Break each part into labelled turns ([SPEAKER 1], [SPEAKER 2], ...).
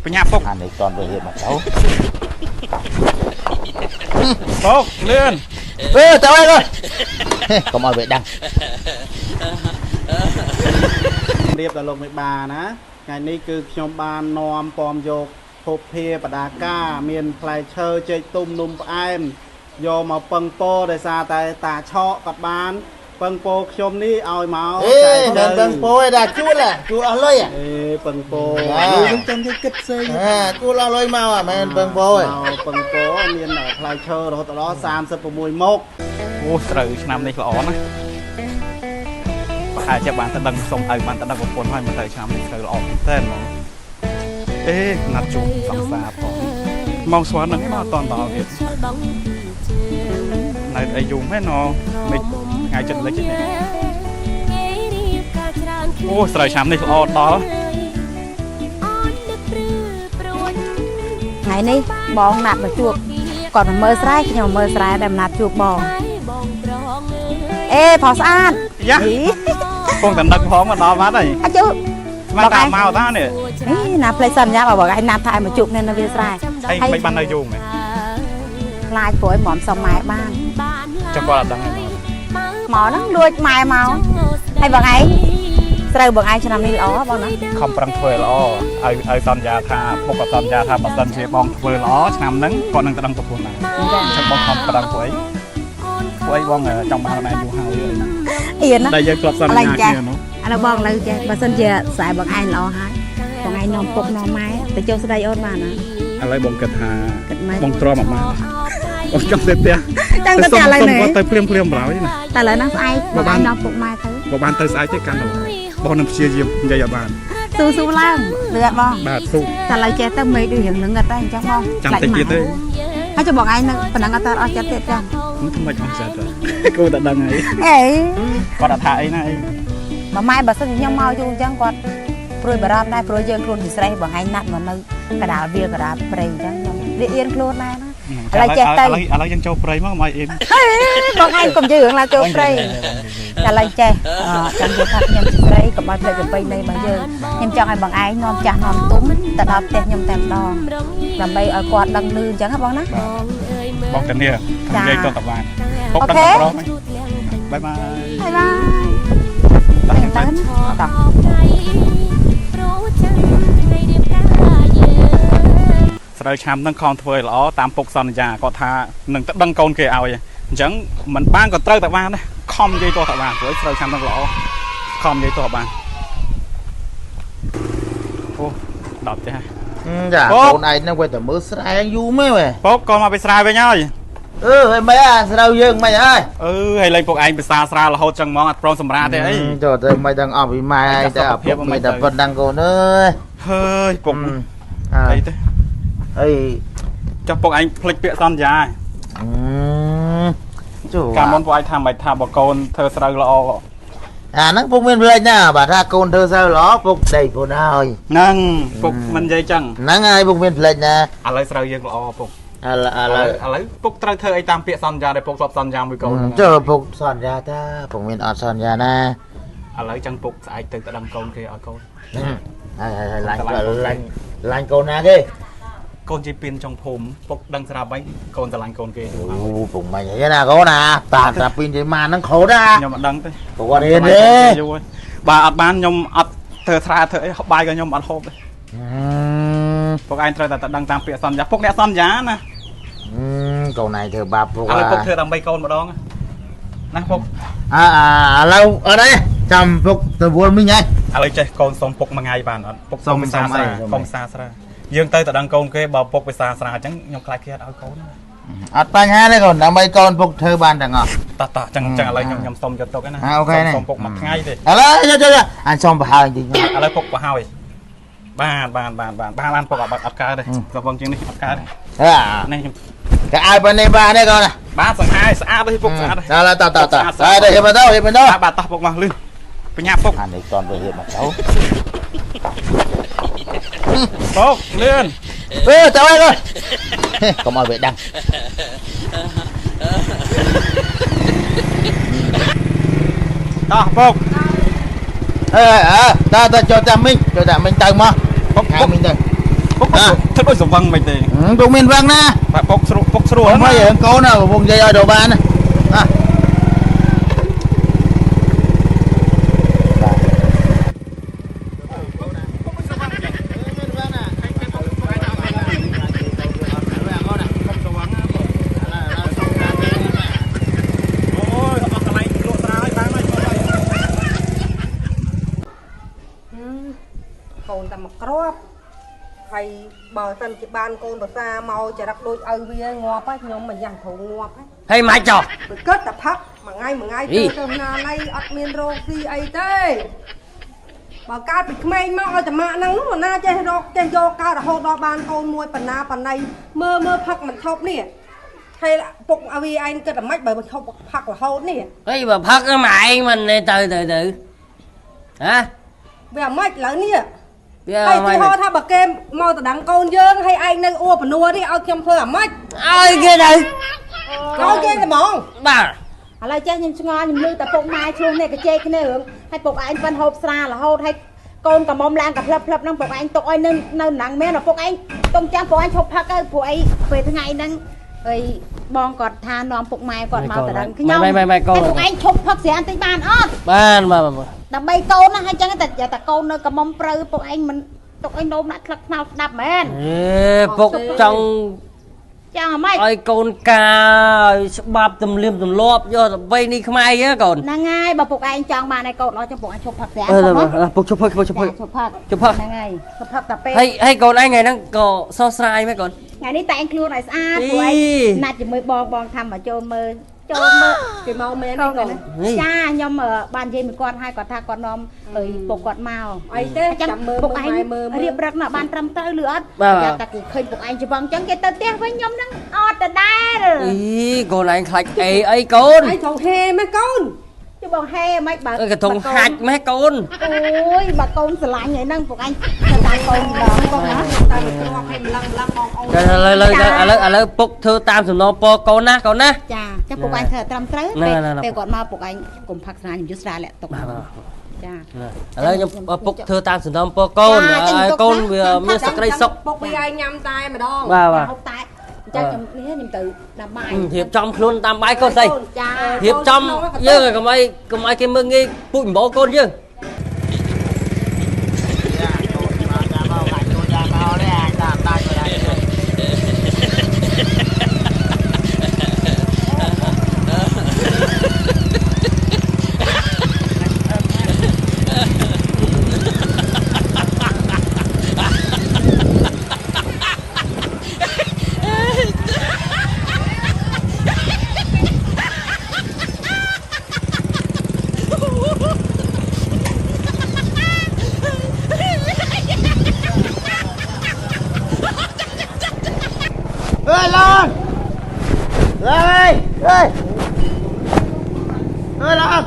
[SPEAKER 1] បញ្ញាពុក
[SPEAKER 2] អានេះតន់ទៅរៀបមកទៅ
[SPEAKER 1] ពុកលឿន
[SPEAKER 2] អឺទៅហើយកុំឲ្យវាដឹង
[SPEAKER 3] រៀបដល់លោកមេបាណាថ្ងៃនេះគឺខ្ញុំបាននាំពំយកភពភាបដាកាមានផ្លែឈើចេកទុំនំផ្អែមយកមកពឹងពោដោយសារតែតាឆកគាត់បានពឹងពោខ្ញុំនេះឲ្យមក
[SPEAKER 2] អេមិនពឹងពោឯដាជួលជួលអស់លុយ
[SPEAKER 3] អេពឹងពោ
[SPEAKER 2] ខ្ញុំ
[SPEAKER 3] ចាំយកគិតផ្សេង
[SPEAKER 2] អាជួលអស់លុយមកអាមិនពឹងពោឯ
[SPEAKER 3] មកពឹងពោមានផ្លែឈើរហូតដល់36មុខ
[SPEAKER 1] អូស្រូវឆ្នាំនេះល្អណាស់ប្រហែលជាបានទៅដឹងសុំឲ្យបានទៅដឹងប្រពន្ធហើយមកទៅឆ្នាំនេះស្រូវល្អមែនតើហ្មងអេណាត់ជួបសង្សារផងម៉ោងស្វាហ្នឹងឯងមកអត់តដល់ទៀតនៅអីយូរមែនណមិនថ្ងៃចិត្តលិចទេអូស្រូវឆ្នាំនេះល្អដល់
[SPEAKER 4] ថ្ងៃនេះបងណាត់មកជួបគាត់មកមើលស្រែខ្ញុំមកមើលស្រែដែលណាត់ជួបបងអេផោះស្អាត
[SPEAKER 1] យ៉ាពងតនឹកផងមកដល់បាត់ហើយ
[SPEAKER 4] អាចជូ
[SPEAKER 1] ស្មានតាមមកតានេះ
[SPEAKER 4] នេះណាផ្លេចសន្យាបើបងឯងណាត់ថាឲ្យមកជួបនៅវាលស្រែ
[SPEAKER 1] ហើយមិនបាននៅយូរមែន
[SPEAKER 4] ខ្លាចព្រោះឲ្យហ្មមសុំម៉ែបាន
[SPEAKER 1] ចុះគាត់អត់ដឹងទេ
[SPEAKER 4] មកហ្នឹងលួចម៉ែមកហើយបងឯងស្រូវបងឯងឆ្នាំនេះល្អបងណា
[SPEAKER 1] ខំប្រឹងធ្វើល្អឲ្យសន្យាថាពុកក៏សន្យាថាបើសិនជាបងធ្វើល្អឆ្នាំហ្នឹងគាត់នឹងទៅដឹងប្រពន្ធដែរចឹងបងខំប្រឹងពួកអីពួកអីបងចង់បានខ្លួនឯងយូរហើយ
[SPEAKER 4] អៀនណា
[SPEAKER 1] ដែលយើងធ្លាប់សន្យាគ្នានោះ
[SPEAKER 4] ឥឡូវបងឥឡូវចេះបើសិនជាស្រែបងឯងល្អហើយបងឯងនាំពុកនាំម៉ែទៅចូលស្ដីអូនបានណា
[SPEAKER 1] ឥឡូវបងគិតថា
[SPEAKER 4] គិតម៉េច
[SPEAKER 1] បងទ្រាំអត់បានបងចង់ទៅផ្ទះ
[SPEAKER 4] ចង់ទៅផ្ទះឥឡូវនេះ
[SPEAKER 1] គាត់ទៅភ្លាមភ្លាមបណ្ដោយណា
[SPEAKER 4] តែឥឡូវហ្នឹងស្អែកបងឯងនាំពុកម៉ែទៅ
[SPEAKER 1] បើបានទៅស្អែកទេកាន់ទៅបងនឹងព្យាយាមនិយាយឲ្យបាន
[SPEAKER 4] ស៊ូស៊ូឡើងលឿនបង
[SPEAKER 1] បាទស៊ូ
[SPEAKER 4] តែឥឡូវចេះទៅមេឃដូចរឿងនឹងអត់ដែរអញ្ចឹងបង
[SPEAKER 1] ចាំតិចទៀតទេ
[SPEAKER 4] ហើយចុះបងឯងនៅប៉ុណ្ណឹងអត់តអស់ចិត្តទៀតចា
[SPEAKER 1] មិនមិនអស់ចិត្តទេគូតែដឹងហើយ
[SPEAKER 4] អេ
[SPEAKER 1] គាត់អត់ថាអីណាអី
[SPEAKER 4] បើម៉ែបើសិនជាខ្ញុំមកយូរអញ្ចឹងគាត់ព្រួយបារម្ភដែរព្រោះយើងខ្លួនជាស្រីបងឯងណាត់មកនៅកដាលវាកដាលព្រៃអញ្ចឹងខ្ញុំវាអៀនខ្លួនដែរណាឥឡូវចេះទៅ
[SPEAKER 1] ឥឡូវយើងចូលព្រៃមកមកអី
[SPEAKER 4] បងឯងកុំនិយាយរឿងឡាចូលព្រៃតែឥឡូវចេះចង់និយាយថាខ្ញុំជាស្រីកុំឲ្យភ្លេចប្រពៃណីរបស់យើងខ្ញុំចង់ឲ្យបងឯងនាំចាស់នាំទុំទៅដល់ផ្ទះខ្ញុំតែម្ដងដើម្បីឲ្យគាត់ដឹងឮអញ្ចឹងណាបងណា
[SPEAKER 1] បងតានីនិយាយទៅតបានពុកដឹងតែព្រមបាយបាយ
[SPEAKER 4] បាយបាយ
[SPEAKER 1] តោះ
[SPEAKER 4] ទៅណាតោះ
[SPEAKER 1] ស្រូវឆ្នាំហ្នឹងខំធ្វើឲ្យល្អតាមពុកសន្យាគាត់ថានឹងទៅដឹងកូនគេឲ្យអញ្ចឹងមិនបានក៏ត្រូវតែបានដែរខំនិយាយតតែបានព្រោះស្រូវឆ្នាំហ្នឹងល្អខំនិយាយតបានអូដល់ផ្ទះ
[SPEAKER 2] ចាកូនឯងហ្នឹងវាតែមើលស្រែយូរមែនវ៉េ
[SPEAKER 1] ពុកកូនមកពីស្រែវិញហើយ
[SPEAKER 2] អឺហើយមិនអាស្រូវយើងមិនហើយ
[SPEAKER 1] អឺហើយលេងពុកឯងភាសាស្រារហូតចឹងហ្មងអត់ព្រមសម្រាទេអី
[SPEAKER 2] ចូលទៅមិនដឹងអស់ពីម៉ែឯងតែភាពមានតែប៉ុណ្ណឹងកូនអើយ
[SPEAKER 1] ហើយពុកអីទេ
[SPEAKER 2] អី
[SPEAKER 1] ចុះពុកឯងភ្លេចពាក្យសន្យា
[SPEAKER 2] ជួ
[SPEAKER 1] កាលមុនពុកឯងថាមិនថាបើកូនធ្វើស្រូវល្អ
[SPEAKER 2] អាហ្នឹងពុកមានផ្លេចណាបើថាកូនធ្វើស្រូវល្អពុកដេកពុនហើយ
[SPEAKER 1] ហ្នឹងពុកមិននិយាយចឹង
[SPEAKER 2] ហ្នឹងហើយពុកមានផ្លេចណា
[SPEAKER 1] ឥឡូវស្រូវយើងល្អពុក
[SPEAKER 2] ឥឡូវ
[SPEAKER 1] ឥឡូវពុកត្រូវធ្វើអីតាមពាក្យសន្យាដែលពុកធ្លាប់សន្យាមួយកូន
[SPEAKER 2] ចូលពុកសន្យាតាពុកមានអត់សន្យាណា
[SPEAKER 1] ឥឡូវចឹងពុកស្អែកទៅទៅដឹងកូនគេឲ្យកូន
[SPEAKER 2] ហើយហើយឡាញ់ឡាញ់ឡាញ់កូនណាគេ
[SPEAKER 1] កូនជាពៀនចុងភូមិពុកដឹងស្រាប់ហើយកូនស្រឡាញ់កូនគេ
[SPEAKER 2] អូពុកមិនអីណាកូនណាតាតាពីនជាម៉ាហ្នឹងខូចណា
[SPEAKER 1] ខ្ញុំអត់ដឹងទេ
[SPEAKER 2] ពុកអត់រៀនទេ
[SPEAKER 1] បើអត់បានខ្ញុំអត់ធ្វើស្រែធ្វើអីបាយក៏ខ្ញុំអត់ហូបទេពុកឯងត្រូវតែដឹងតាមពាក្យសន្យាពុកអ្នកសន្យាណា
[SPEAKER 2] កូនឯងធ្វើបាបពុក
[SPEAKER 1] ឥឡូវពុកធ្វើដើម្បីកូនម្ដងណាពុក
[SPEAKER 2] អើឥឡូវអត់អីចាំពុកទៅវល់មីងហើយ
[SPEAKER 1] ឥឡូវចេះកូនសុំពុកមួយថ្ងៃបានអត់ពុក
[SPEAKER 2] សុំ
[SPEAKER 1] ភាសាស្រាកុំសាស្រាយើងទៅតែដឹងកូនគេបើពុកភាសាស្រាអញ្ចឹងខ្ញុំខ្លាចគេអត់ឲ្យកូន
[SPEAKER 2] អត់បញ្ហាទេកូនដើម្បីកូនពុកធ្វើបានទាំងអស់
[SPEAKER 1] តោះតោះចឹងចឹងឥឡូវខ្ញុំសុំយកទុកណាសុំពុកមួយថ្ងៃទេ
[SPEAKER 2] ឥឡូវចូលអញសុំប្រហើយតិច
[SPEAKER 1] ឥឡូវពុកប្រហើយបានបានបានបានបានបានពុកអត់អត់កើតទេក៏បងជាងនេះអត់កើតទេនេះខ្ញុំ
[SPEAKER 2] គេឲ្យប៉ុណ្នេះបានទេកូន
[SPEAKER 1] បាទសង្ហាស្អាតទេពុកស្អាតទេ
[SPEAKER 2] ឥឡូវតតតហើយទៅហៀបទៅហៀបទៅ
[SPEAKER 1] បាទតោះពុកមកលឿនបញ្ញាពុក
[SPEAKER 2] អានេះតន់ទៅហៀបមកទៅ
[SPEAKER 1] ពុកលឿន
[SPEAKER 2] អឺទៅហើយកូនកុំឲ្យវាដឹង
[SPEAKER 1] តោះពុក
[SPEAKER 2] អេអើតតចូលតាមមីងចូលតាមមីងទៅមក
[SPEAKER 1] ពុក
[SPEAKER 2] ហៅមីងទៅ
[SPEAKER 1] ពុក ធ្វើដូចស្វឹងមិនទេ
[SPEAKER 2] ពុកមានវឹងណា
[SPEAKER 1] បាទពុកស្រួលពុកស្រួល
[SPEAKER 2] ពុកមករឿងកូនណាពុកនិយាយឲ្យដល់បានណា
[SPEAKER 5] កូនតែមកក្របហើយបើសិនជាបានកូនប្រសាមកចរិតដូចឲ្យវាងាប់ហើយខ្ញុំមិនយ៉ាងត្រូវងាប់
[SPEAKER 6] ហើយមិនចោះ
[SPEAKER 5] វាគិតតែផឹកមួយថ្ងៃមួយថ្ងៃទៅទៅណាណៃអត់មានរោគស៊ីអីទេបើកើតពីក្មេងមកឲ្យតែម៉ាក់ហ្នឹងនោះណាចេះរកចេះយកកើតរហូតដល់បានកូនមួយបណ្ណាបណ្ណៃមើលមើលផឹកមិនឈប់នេះហើយពុកឲ្យវាឯងគិតតែម៉េចបើឈប់ផឹករហូតនេះ
[SPEAKER 6] ហើយបើផឹកមកឯងមិនទៅទៅទៅហ៎
[SPEAKER 5] វាអាម៉េចឡើយនេះហើយទីហោថាបើគេមកតដឹងកូនយើងហើយឯងនៅអួពនួនេះឲ្យខ្ញុំធ្វើអាម៉េច
[SPEAKER 6] ឲ្យគេទៅ
[SPEAKER 5] ឲ្យគេតែហ្មង
[SPEAKER 6] បាទ
[SPEAKER 4] ឥឡូវចេះខ្ញុំឆ្ងល់ខ្ញុំលឺតែពុកម៉ែឆ្លោះនេះកជែកគ្នារឿងហើយពុកឯងប៉ិនហូបស្រារហូតហើយកូនកំមុំឡើងកផ្លឹបផ្លឹបហ្នឹងពុកឯងទុកឲ្យនៅនៅហ្នឹងមែនពុកឯងទុំចាំពុកឯងឈប់ផឹកទៅព្រោះអីពេលថ្ងៃហ្នឹងអីបងគាត់ថានាំពុកម៉ែគាត់មកតដឹងខ្ញុំ
[SPEAKER 6] មិនកូន
[SPEAKER 4] ពុកឯងឈប់ផឹកស្រាបន្តិចបានអត់
[SPEAKER 6] បានបាទ
[SPEAKER 4] ដើម្បីកូនណាហើយចឹងតែតែកូននៅកំមុំព្រៅពុកឯងមិនទុកឲ្យនោមដាក់ថ្លឹកថ្នោតស្ដាប់មែន
[SPEAKER 6] អេពុកចង់
[SPEAKER 4] ចង់អាម៉េច
[SPEAKER 6] ឲ្យកូនកាឲ្យច្បាប់ទំនៀមទម្លាប់យកដើម្បីនេះខ្មែរហ៎កូន
[SPEAKER 4] ហ្នឹងហើយបើពុកឯងចង់បានឲ្យកូនអត់ចឹងពុកឯងឈប់ផឹកស្រា
[SPEAKER 6] ពុកឈប់ផឹកឈប់ផឹក
[SPEAKER 4] ឈប់ផឹក
[SPEAKER 6] ឈប់ផឹក
[SPEAKER 4] ហ្នឹងហើយឈប់ផឹកតែពេល
[SPEAKER 6] ហើយហើយកូនឯងថ្ងៃហ្នឹងក៏សោះស្រាយមែនកូន
[SPEAKER 4] ថ្ងៃនេះតែងខ្លួនឲ្យស្អាតព្រោះឯងណាត់ជាមួយបងបងថាមកចូលមើលចូលមើល
[SPEAKER 5] គេមកមែនកូន
[SPEAKER 4] ចាខ្ញុំបាននិយាយមួយគាត់ហើយគាត់ថាគាត់នាំអីពុកគាត់មក
[SPEAKER 5] អីទេ
[SPEAKER 4] ចាំ
[SPEAKER 5] ចាំមើល
[SPEAKER 4] ពុកឯង
[SPEAKER 5] មើល
[SPEAKER 4] រៀបរឹកណាស់បានត្រឹមត្រូវឬអត់យ៉ាតែគេឃើញពុកឯងច្បងចឹងគេទៅផ្ទះវិញខ្ញុំនឹងអត់ដដែល
[SPEAKER 6] អីកូនឯងខ្លាចអីអីកូន
[SPEAKER 5] ឯងចង់ហេមែនកូន
[SPEAKER 4] ចុះបងហេមិនបើ
[SPEAKER 6] កធុងហាច់ម៉េះកូន
[SPEAKER 4] អូយបើកូនស្រឡាញ់ហើយហ្នឹងពុកឯងទៅតាមកូនម្ដងបងណា
[SPEAKER 5] តែវាគ្រាប់ឲ្យម្លឹងម្លឹងបងអូន
[SPEAKER 6] ឥឡូវឥឡូវឥឡូវឥឡូវពុកធ្វើតាមសំណពរកូនណាកូនណា
[SPEAKER 4] ចាចាពុកឯងធ្វើត្រឹមត្រូវពេលគាត់មកពុកឯងកុំផឹកស្រាខ្ញុំយកស្រាលាក់ទុកចា
[SPEAKER 6] ឥឡូវខ្ញុំពុកធ្វើតាមសំណពរកូនឲ្យកូនវាមានសក្តីសុខ
[SPEAKER 5] ពុកវាឯងញ៉ាំតែម្ដង
[SPEAKER 6] បាទបាទ
[SPEAKER 4] ហូបតែចាខ្ញុំនេះខ្ញុំទៅដាំបាយ
[SPEAKER 6] រៀបចំខ្លួនតាមបាយកូនស្អី
[SPEAKER 4] ចា
[SPEAKER 6] រៀបចំយើងកុំឲ្យកុំឲ្យគេមើលងាយពូជអំបោកូនយើង
[SPEAKER 2] អើយឡងអើយអើយអើយឡង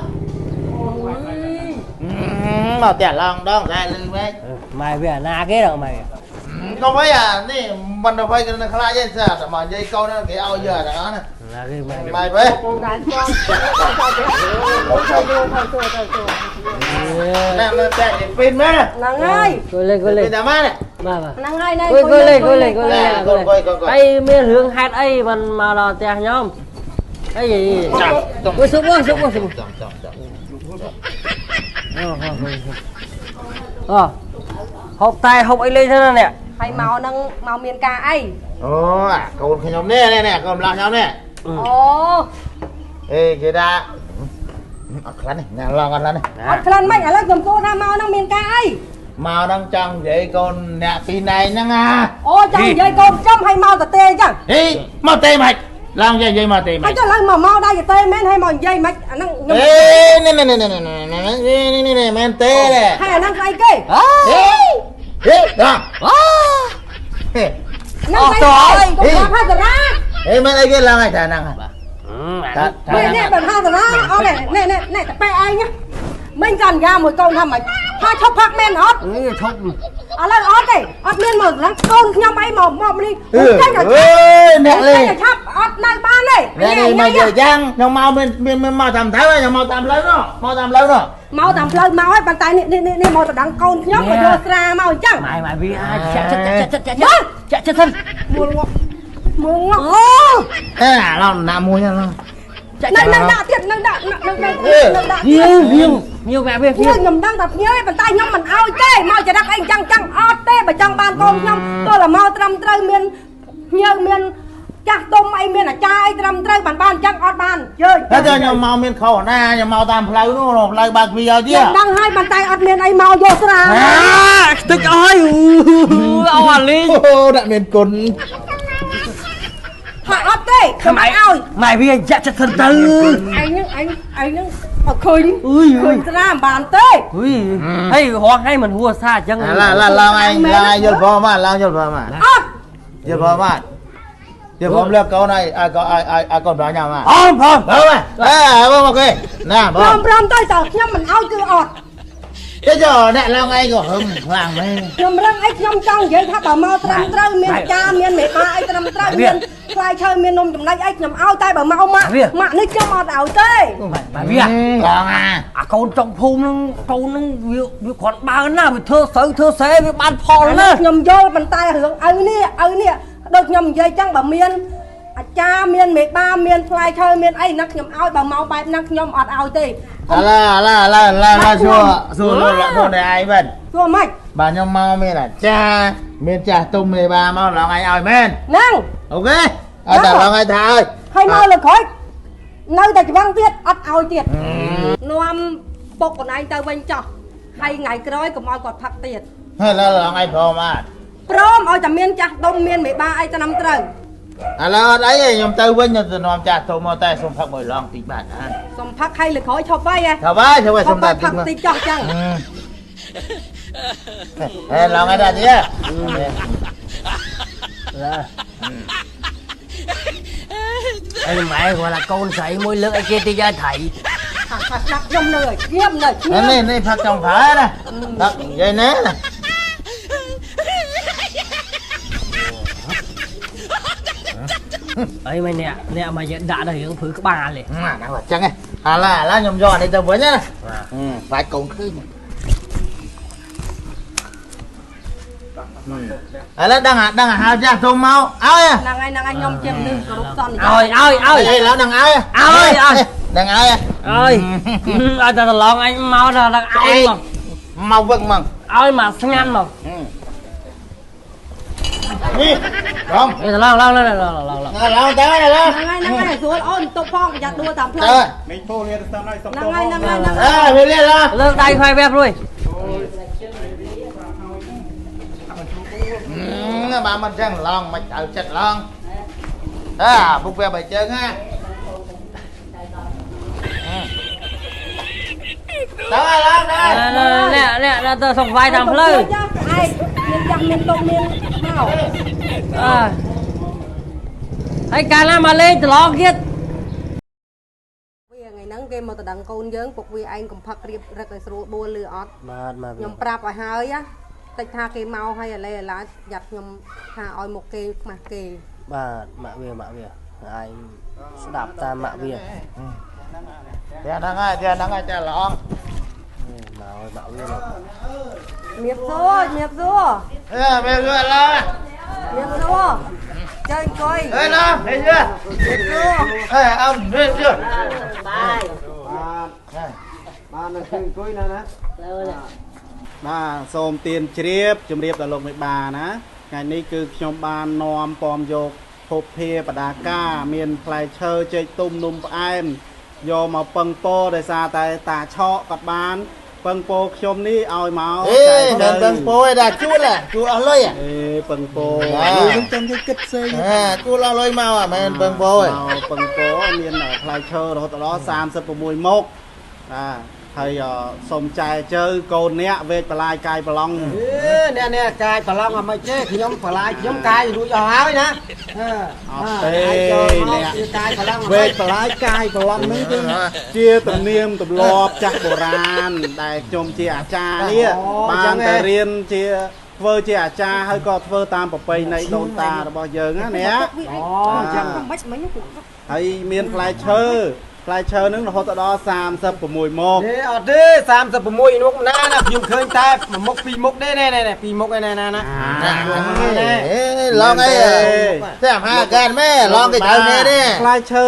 [SPEAKER 2] មកតែឡងដងតែលឺមែន
[SPEAKER 6] ម៉ែវាអាណាគេដល់ម៉ែ
[SPEAKER 2] កុំអីអានេះមិនទៅគេខ្លាចទេស្អាតមកនិយាយកូនគេឲ្យយកទាំងអស់ណា
[SPEAKER 6] ណាគេម៉ែ
[SPEAKER 2] ម៉ែបែ
[SPEAKER 5] កូនដែរស្គាល់ចូលចូលចូលចូលចូលចូល
[SPEAKER 2] ណែមើលតែគេពីនមែន
[SPEAKER 5] ហ្នឹងហើយ
[SPEAKER 6] គួយលេគួយលេ
[SPEAKER 2] ពីនតែម៉ែ
[SPEAKER 6] បាទបាទ
[SPEAKER 5] ហ្នឹងហើយណែ
[SPEAKER 6] គួយលេគួយលេគួយលេហើយមានរឿងហេតុអីមិនមកដល់ផ្ទះខ្ញុំអី
[SPEAKER 2] ចាំ
[SPEAKER 6] គួយសុបសុបសុប
[SPEAKER 2] ចាំចាំចាំ
[SPEAKER 6] អូហូបតែហូបអីលេងទៅណានេះ
[SPEAKER 5] ហើយមកហ្នឹងមកមានការអី
[SPEAKER 2] អូអាកូនខ្ញុំនេះនេះកូនម្ល៉េះខ្ញុំនេះ
[SPEAKER 5] អូ
[SPEAKER 2] អេគេថាអត់ខ្លាំងនេះណាឡងអត់ខ្លាំងនេះ
[SPEAKER 5] អត់ក្លិនមិនឥឡូវខ្ញុំគួរថាមកហ្នឹងមានការអី
[SPEAKER 2] មកហ្នឹងចង់និយាយកូនអ្នកពីរណែហ្នឹងអា
[SPEAKER 5] អូចង់និយាយកូនចំឲ្យមកតទេអញ្ចឹង
[SPEAKER 2] ហេមកទេម៉េចឡើងនិយាយមកទេម៉េច
[SPEAKER 5] ហើយចុះឡើងមកមកដែរទេមែនហើយមកនិយាយមិនអាហ្នឹងខ្ញុំ
[SPEAKER 2] អេនេះនេះនេះនេះនេះនេះមែនទេ
[SPEAKER 5] ហើយអាហ្នឹងស្អីគេ
[SPEAKER 2] ហេហេដល់អូហេ
[SPEAKER 5] ហ្នឹងស្អីគេកុំថាតារា
[SPEAKER 2] ហេមែនអីគេឡើងហើយថាហ្នឹង
[SPEAKER 5] នេះនេះបើថាតារាអូនេះនេះនេះតប៉ែឯងមិញសន្យាមួយកូនថាម៉េច ថាឈប់ផឹកមែនអត់
[SPEAKER 6] នេះឈប់
[SPEAKER 5] ឥឡូវអត់ទេអត់មានមកឡើងកូនខ្ញុំអីមកមកនេះចេញទៅ
[SPEAKER 2] អើយអ្នកលេង
[SPEAKER 5] ឆាប់អត់នៅបានទេ
[SPEAKER 2] អ្នកនេះមកយកយ៉ាងខ្ញុំមកមានមានមកតាមត្រូវខ្ញុំមកតាមផ្លូវនោះមកតាមផ្លូវនោះ
[SPEAKER 5] មកតាមផ្លូវមកហើយប៉ុន្តែនេះនេះនេះមកតដឹងកូនខ្ញុំមកយកស្រាមកអញ្ចឹង
[SPEAKER 6] ម៉ែម៉ែវាអាចចាក់ចិត្តចាក់ចិត្តចាក់ចិត្តចាក់ចិត្តសិន
[SPEAKER 5] មួលងក់មួលងក់អូ
[SPEAKER 2] អេឡងណាមួយហ្នឹង
[SPEAKER 5] នៅនៅដាក់ទៀតនៅដាក់នៅនៅនៅដាក់
[SPEAKER 6] វៀវវៀវវៀវម៉ែវា
[SPEAKER 5] ភ្ញៀវខ្ញុំដឹងថាភ្ញៀវឯងប៉ុន្តែខ្ញុំមិនអោយទេមកចរិតអីអញ្ចឹងចឹងអត់ទេបើចង់បានកូនខ្ញុំទោះតែមកត្រឹមត្រូវមានភ្ញៀវមានចាស់ទុំអីមានអាចារ្យអីត្រឹមត្រូវបានបានអញ្ចឹងអត់បានយើ
[SPEAKER 2] តែខ្ញុំមកមានខុសណាខ្ញុំមកតាមផ្លូវនោះផ្លូវបើកវាឲ្យទៀត
[SPEAKER 5] ខ្ញុំដឹងហើយប៉ុន្តែអត់មានអីមកយកស្រា
[SPEAKER 6] ខ្ទេចអើយអូអាលី
[SPEAKER 2] អូដាក់មានគុណ
[SPEAKER 5] ថាអត់ទេខ្ញុំអត់ឲ្យ
[SPEAKER 6] ម៉ែវាចាក់ចិត្តសិនទៅ
[SPEAKER 5] ឯងនឹងឯងឯងនឹងអត់ឃើញឃើញស្រាមិនបានទេ
[SPEAKER 6] អុយហើយរងឲ្យមិនហួសាអញ្ចឹង
[SPEAKER 2] ឡាឡាឡើងឯងឡើងយល់ព្រមមកឡើងយល់ព្រមមក
[SPEAKER 5] អត់
[SPEAKER 2] យល់ព្រមមកយល់ព្រមលើកកូនឲ្យឲ្យកូនឲ្យឲ្យកូនប្រាញ៉ាំមក
[SPEAKER 6] អមព្រម
[SPEAKER 2] ព្រមអេបងអូខេណាប
[SPEAKER 5] ព្រ
[SPEAKER 2] ង
[SPEAKER 5] មព្រមទៅតើខ្ញុំមិនឲ្យគឺអត់
[SPEAKER 2] ទេចុះអ្នកឡើងឯងក៏ហឹមខ្លាំងមែន
[SPEAKER 5] ខ្ញុំរឹងអីខ្ញុំចង់និយាយថាបើមកត្រឹមត្រូវមានអាចារ្យមានមេបាអីត្រឹមត្រូវមានផ្លែឈើមាននំចំណីអីខ្ញុំឲ្យតែបើមកម៉ាក់ម៉ាក់នេះខ្ញុំអត់ឲ្យទេ
[SPEAKER 6] ម៉ែវា
[SPEAKER 2] ឡងអា
[SPEAKER 6] អាកូនចុងភូមិហ្នឹងកូនហ្នឹងវាវាគ្រាន់បើណាវាធ្វើស្រូវធ្វើស្រែវាបានផលណា
[SPEAKER 5] ខ្ញុំយល់ប៉ុន្តែរឿងឪនេះឪនេះដូចខ្ញុំនិយាយចឹងបើមានអាចារ្យមានមេបាមានផ្លែឈើមានអីណាខ្ញុំឲ្យបើមកបែបហ្នឹងខ្ញុំអត់ឲ្យទេ
[SPEAKER 2] អាឡាអាឡាឡាឡាសួរសួរលោកលោកនេះឯងវិញ
[SPEAKER 5] សួរម៉េច
[SPEAKER 2] បាទខ្ញុំមកមានអាចារ្យមានចាស់ទុំមេបាមកឡងឯងឲ្យមែន
[SPEAKER 5] ហ្នឹង
[SPEAKER 2] អូខេអត់តែឡងឯងថាឲ្យ
[SPEAKER 5] ហើយមកលើក្រោយនៅតែច្វឹងទៀតអត់ឲ្យទៀតនាំពុកកូនឯងទៅវិញចោះហើយថ្ងៃក្រោយកុំឲ្យគាត់ផឹកទៀត
[SPEAKER 2] ហើយឡងឯងព្រមអត់
[SPEAKER 5] ព្រមឲ្យតែមានចាស់ដុំមានមេបាអីទៅនំត្រូវ
[SPEAKER 2] ឥឡូវអត់អីទេខ្ញុំទៅវិញខ្ញុំទៅនាំចាស់ទុំមកតែសុំផឹកមួយឡងតិចបាទអាន
[SPEAKER 5] សុំផឹកហើយលើក្រោយឈប់ហើយហ៎
[SPEAKER 2] ថាបាយថាបាយសុំតែ
[SPEAKER 5] ផឹកតិចចោះចឹង
[SPEAKER 2] ហេឡងឯងដែរទៀត
[SPEAKER 6] អីម៉ែគាត់ថាកូនស្រីមួយលើកអីគេតិចឲ្យថៃ
[SPEAKER 5] ថាស្ដាប់ខ្ញុំនៅឲ្យខ្ញុំនៅខ្ញុំ
[SPEAKER 2] នេះនេះផឹកចុងក្រោយណាផឹកនិយាយណា
[SPEAKER 6] អីម៉ែអ្នកអ្នកមកយកដាក់ដល់រឿងព្រឺក្បាលទេ
[SPEAKER 2] ណាដល់ចឹងឯងអាឡាអាឡាខ្ញុំយកអានេះទៅវិញណាបាច់កូនឃើញឥឡូវដឹងដឹងហៅចាស់ទុំមកឲ្យ
[SPEAKER 5] ហ្នឹងហើយហ្នឹងហើយខ្ញុំជាមនុស្សគោរពសន្យា
[SPEAKER 6] ឲ្យឲ្យឲ្យ
[SPEAKER 2] ឥឡូវដឹងឲ្យ
[SPEAKER 6] ឲ្យ
[SPEAKER 2] ដឹងឲ្យ
[SPEAKER 6] ឲ្យឲ្យតែត្រឡងអញមកដល់ដល់ឲ្យមក
[SPEAKER 2] មកវឹកមក
[SPEAKER 6] ឲ្យមកស្ងាត់មក
[SPEAKER 2] នេះបង
[SPEAKER 6] អេត្រឡងឡងឡងឡងឡងឡង
[SPEAKER 2] ឡងទៅឡង
[SPEAKER 5] ហ្នឹងហើយហ្នឹងហើយស្រួលអូនទុកផងប្រយ័ត្នដួលតាមផ្លូវ
[SPEAKER 2] ទៅ
[SPEAKER 1] នេះពោលាទៅតាមហើយសុំ
[SPEAKER 5] ហ្នឹងហើយហ្នឹងហើយហ្នឹង
[SPEAKER 2] អើ
[SPEAKER 5] ហើយ
[SPEAKER 2] វាលឡង
[SPEAKER 6] លើកដៃខ្វែវះព្រួយ
[SPEAKER 2] បាទមិនចឹងឡងមិនឲ្យចិត្តឡងអើពុកវាបីជើងណាទៅឡងទៅ
[SPEAKER 6] នេះនេះទៅសុំខ្វាយតាមផ្លូវ
[SPEAKER 5] ឯងមានចាស់មានទុកមានមក
[SPEAKER 6] អើហើយកាលណាមកលេងត្រឡងទៀត
[SPEAKER 5] វាថ្ងៃហ្នឹងគេមកតដឹងកូនយើងពុកវាឯងកំផឹករៀបរឹកឲ្យស្រួលបួលឬអត់
[SPEAKER 6] បាទមក
[SPEAKER 5] ខ្ញុំប្រាប់ឲ្យហើយណាតិចថាគេមកឲ្យឥឡូវឥឡូវយ៉ាត់ខ្ញុំថាឲ្យមកគេខ្មាស់គេ
[SPEAKER 6] បាទម៉ាក់វាម៉ាក់វាឯងស្ដាប់តាមម៉ាក់វា
[SPEAKER 2] តែហ្នឹងហើយតែហ្នឹងហើយចាឡង
[SPEAKER 6] មកឲ្យម៉ាក់វាមក
[SPEAKER 5] មៀបសួរមៀបសួរ
[SPEAKER 2] អេវាយល់ឡង
[SPEAKER 5] មៀបសួរចេញអង្គុយ
[SPEAKER 2] អេឡងហេយល់អេអំហេយល់
[SPEAKER 3] បាទបាទនៅគឺអង្គុយណាណាបាទសូមទៀនជ្រាបជម្រាបដល់លោកមេបាណាថ្ងៃនេះគឺខ្ញុំបាននាំពំយកភពភាបដាកាមានផ្លែឈើចេកទុំនំផ្អែមយកមកពឹងពោដោយសារតែតាឆកគាត់បានពឹងពោខ្ញុំនេះឲ្យមក
[SPEAKER 2] អេមិនពឹងពោឯដល់ជួលជួលអស់លុយ
[SPEAKER 3] អេពឹងពោខ្ញុំចាំយកគិតផ្សេង
[SPEAKER 2] អាជួលអស់លុយមកអាមិនពឹងពោឯ
[SPEAKER 3] មកពឹងពោមានផ្លែឈើរហូតដល់36មុខបាទ ហើយសូមចែជើកូនអ្នកវេកបលាយកាយប្រឡង
[SPEAKER 7] អេអ្នកកាយប្រឡងអត់មិនទេខ្ញុំបលាយខ្ញុំកាយរួចអស់ហើយណា
[SPEAKER 3] អត់ទេអ្នក
[SPEAKER 7] កាយប្រឡង
[SPEAKER 3] វេកបលាយកាយប្រឡងហ្នឹងគឺជាទំនៀមទម្លាប់ចាស់បុរាណដែលខ្ញុំជាអាចារ្យនេះបានទៅរៀនជាធ្វើជាអាចារ្យហើយក៏ធ្វើតាមប្រពៃណីដូនតារបស់យើងណាអ្នក
[SPEAKER 7] អូអញ្ចឹង
[SPEAKER 5] មិនមិញ
[SPEAKER 3] ហើយមានផ្លែឈើផ្លែឈើនឹងរហូតដល់36មុខ
[SPEAKER 7] ទេអត់ទេ36មុខណាណាខ្ញុំឃើញតែមួយមុខពីរមុខទេណែណែពីរមុខឯណែណាណា
[SPEAKER 2] ឡងអីតែអាកានមែឡងគេត្រូវនេះទេ
[SPEAKER 3] ផ្លែឈើ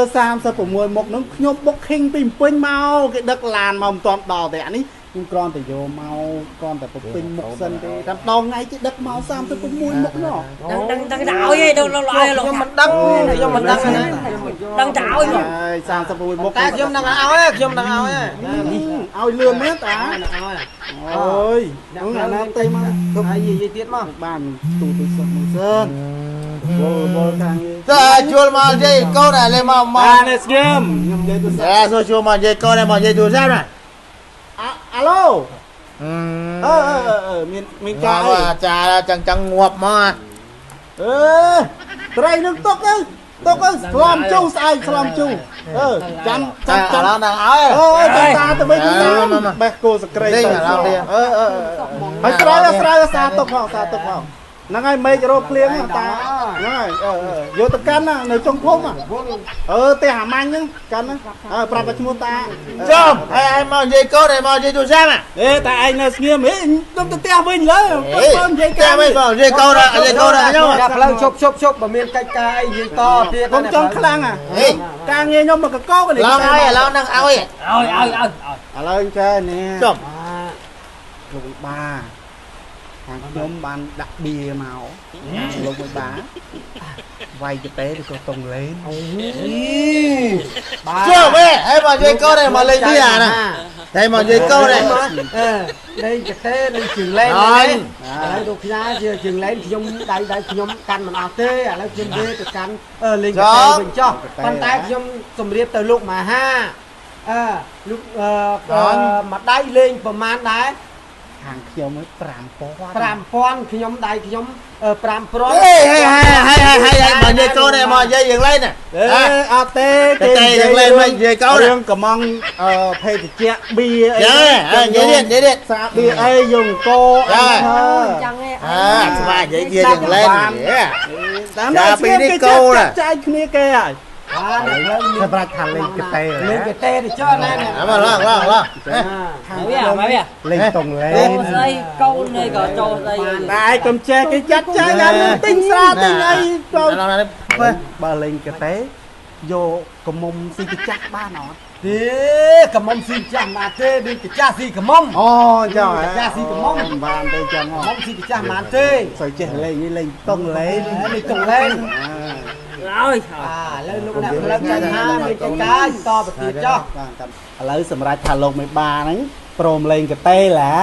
[SPEAKER 3] 36មុខនឹងខ្ញុំបុកខិងពីពេញមកគេដឹកឡានមកមិនទាន់ដល់ទេអានេះខ្ញុំគ្រាន់តែយកមកគ្រាន់តែពេញមុខសិនទេតាមដងថ្ងៃគេដឹកមក36មុខនោះ
[SPEAKER 6] ដឹងដឹងតែឲ្យឯងដឹងឲ្យលោក
[SPEAKER 7] ខ្ញុំមិនដឹងខ្ញុំមិនដឹងណា
[SPEAKER 6] ដឹងតែឲ្យមក
[SPEAKER 3] ហើយ36មុខ
[SPEAKER 7] តែខ្ញុំដឹងឲ្យខ្ញុំដឹងឲ្យ
[SPEAKER 3] ឲ្យលឿនមែនតា
[SPEAKER 7] ឲ្យ
[SPEAKER 3] អូយហ្នឹងអាណាទេមក
[SPEAKER 7] ហើយនិយាយទៀតមក
[SPEAKER 3] បានទូទៅសិនមកសិនវល់ខាង
[SPEAKER 2] តើជួលមកនិយាយកូនអាលេមកមក
[SPEAKER 3] អានេះស្ងៀមខ្ញុំនិយាយទូរស័ព្ទ
[SPEAKER 2] អេសួរជួលមកនិយាយកូនមកនិយាយទូរស័ព្ទណា
[SPEAKER 3] អាឡូអឺមានការអី
[SPEAKER 2] អាចារ្យចឹងងាប់មក
[SPEAKER 3] អឺត្រីនឹងទុកទៅទុកទៅស្លំជូស្អែកស្លំជូអឺចាំចាំចាំ
[SPEAKER 2] ឡងដល់ឲ្យ
[SPEAKER 3] អូចាំតាទៅវិញបេះគោសក្រី
[SPEAKER 2] ទៅអឺអឺ
[SPEAKER 3] ហើយស្រោយសាទុកផងសាទុកផងហ្នឹងហើយមេឃរោភ្លៀងតាហ្នឹងហើយអឺយកទៅកាន់នៅចុងភូមិអឺផ្ទះអាម៉ាញ់ហ្នឹងកាន់អើប្រាប់តែឈ្មោះតា
[SPEAKER 2] ចំហើយមកនិយាយកូនហើយមកនិយាយទូរស័ព្ទ
[SPEAKER 3] អេតាឯងនៅស្ងៀមហីខ្ញុំទៅផ្ទះវិញលើបើនិយាយ
[SPEAKER 2] កាវិញបងនិយាយកូននិយាយកូនខ្ញុំ
[SPEAKER 7] ផ្លូវជប់បើមានកិច្ចការអីនិយាយតទៀត
[SPEAKER 3] ខ្ញុំចង់ខ្លាំងអាការងារខ្ញុំមកកក
[SPEAKER 2] នេះឡងឲ្យឡងនឹងឲ្យ
[SPEAKER 6] ឲ្យឲ្យឲ្យ
[SPEAKER 3] ឥឡូវចេះនេះ
[SPEAKER 2] ចំ
[SPEAKER 3] លោកវិបាខាងខ្ញុំបានដាក់បៀមកលោកវិបាវាយកតេឬក៏តុងលេន
[SPEAKER 7] បាទ
[SPEAKER 2] ជុំហេហើយមកនិយាយកូនមកលេងបៀអាណាតែមកនិយាយកូន
[SPEAKER 7] លេងកតេលេងជើងលេននេះឥឡូវលោកផ្ញើជាជើងលេនខ្ញុំដៃខ្ញុំកាន់មិនអស់ទេឥឡូវខ្ញុំទេទៅកាន់លេងកតេវិញចោះប៉ុន្តែខ្ញុំជម្រាបទៅលោកមហាអឺលោកមួយដៃលេងប្រមាណដែរ
[SPEAKER 3] ខាងខ្ញុំ5000
[SPEAKER 7] 5000ខ្ញុំដៃខ្ញុំ5000
[SPEAKER 2] ហេហេហេហេហេមកនិយាយកូនមកនិយាយយ៉ាងលេងណា
[SPEAKER 3] អេអត់ទេ
[SPEAKER 2] គេយ៉ាងលេងមកនិយាយកូន
[SPEAKER 3] រឿងកំងភេទជ្ជៈបៀអី
[SPEAKER 2] និយាយនិយាយ
[SPEAKER 3] សាបៀអីយងកអី
[SPEAKER 5] ចឹងឯង
[SPEAKER 2] អាស្វានិយាយទៀតយ៉ាងលេង
[SPEAKER 3] តាមដល់ពីនេះកូនចែកគ្នាគេហើយ
[SPEAKER 7] បាទ
[SPEAKER 3] សម្រាប់ថាលេងកតេ
[SPEAKER 7] លេងកតេទៅចុះណែ
[SPEAKER 2] មកឡងឡងឡង
[SPEAKER 3] ខាងខ្ញុំលេងតុងលេង
[SPEAKER 6] ស្អីកូននេះក៏ចូលស្អី
[SPEAKER 3] តែឯងកុំចេះគេចាត់ចែងអានឹងទិញស្រាទិញអីចូលបើលេងកតេយកកមុំស៊ីកាចាស់បានអត់
[SPEAKER 7] ទេកមុំស៊ីចាស់មកទេដូចកាចាស់ស៊ីកមុំ
[SPEAKER 3] អូចឹង
[SPEAKER 7] កាចាស់ស៊ីកមុំ
[SPEAKER 3] បានទេចឹង
[SPEAKER 7] កមុំស៊ីកាចាស់បានទេ
[SPEAKER 3] សូវចេះលេងនេះលេងតុងលេង
[SPEAKER 7] លេងតុងលេង
[SPEAKER 6] ហើយ
[SPEAKER 7] អាឥឡូវលោកអ្នកផ្លូវចាញ់ហាមានកិច្ចការតទៅទៀតចុះ
[SPEAKER 3] បាទឥឡូវសម្រាប់ថាលោកមេបាហ្នឹងព្រមលេងកតេឡា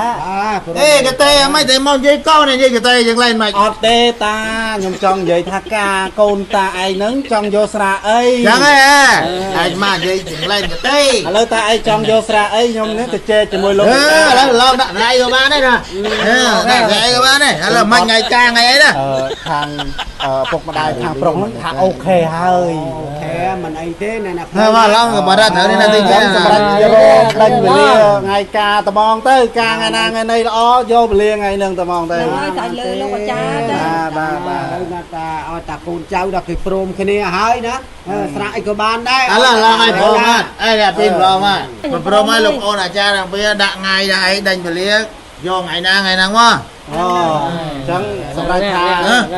[SPEAKER 2] អេកតេអីមិនតែមកនិយាយកូននិយាយកតេយ៉ាងលេងមិន
[SPEAKER 3] អត់ទេតាខ្ញុំចង់និយាយថាការកូនតាឯងហ្នឹងចង់យកស្រាអី
[SPEAKER 2] ចឹងហ៎ឯងមកនិយាយយ៉ាងលេងកតេ
[SPEAKER 3] ឥឡូវតាឯងចង់យកស្រាអីខ្ញុំនេះទៅជែកជាមួយលោក
[SPEAKER 2] ឥឡូវឡងដាក់ថ្ងៃក៏បានដែរណាដាក់ថ្ងៃក៏បានដែរឥឡូវមិនថ្ងៃកាថ្ងៃអីណា
[SPEAKER 3] ខាងពុកម្ដាយខាងប្រុសហ្នឹងថាអូខេហើយ
[SPEAKER 7] អូខេមិនអីទេណែណា
[SPEAKER 2] មកឡងក៏បាត់ត្រូវនេះណាទី
[SPEAKER 3] ចឹងសម្រាប់រកដេញវេលាថ្ងៃការត្មងទៅការថ្ងៃណាថ្ងៃនេះល្អយកវេលាថ្ងៃនឹងត្មងទៅ
[SPEAKER 5] ហើយតែលើលោកអាចារ្យចា
[SPEAKER 3] បាទបាទ
[SPEAKER 7] ហើយណាតាឲ្យតាកូនចៅដល់គេព្រមគ្នាហើយណាស្រាក់អីក៏បានដែរ
[SPEAKER 2] ឥឡូវឡងឲ្យព្រមអត់អីដល់ពីព្រមអត់ព្រមឲ្យលោកអូនអាចារ្យទាំងពីរដាក់ថ្ងៃដាក់អីដេញវេលាយកថ្ងៃណាថ្ងៃហ្នឹងមក
[SPEAKER 3] អូអញ្ចឹងសម្រាប់ថា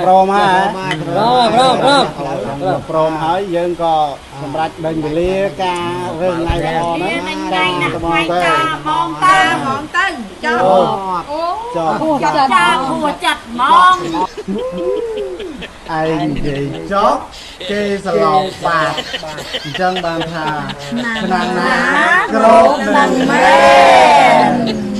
[SPEAKER 3] ព្រមហើយ
[SPEAKER 6] ព្រមព្រមព្រម
[SPEAKER 3] ព្រមហើយយើងក៏សម្រាប់ដេញវេលាការរឿងថ្ងៃល្អហ្នឹង
[SPEAKER 4] ថ្ងៃណាថ្ងៃការហ្មង
[SPEAKER 5] តាហ្មងទៅចោ
[SPEAKER 3] អូ
[SPEAKER 5] អូ
[SPEAKER 3] ចោ
[SPEAKER 4] ចាហួចាត់ហ្មង
[SPEAKER 3] ឯងនិយាយចប់គេសឡប់បាតអញ្ចឹងបានថាឆ្នាំណាក្រោកនឹងមែន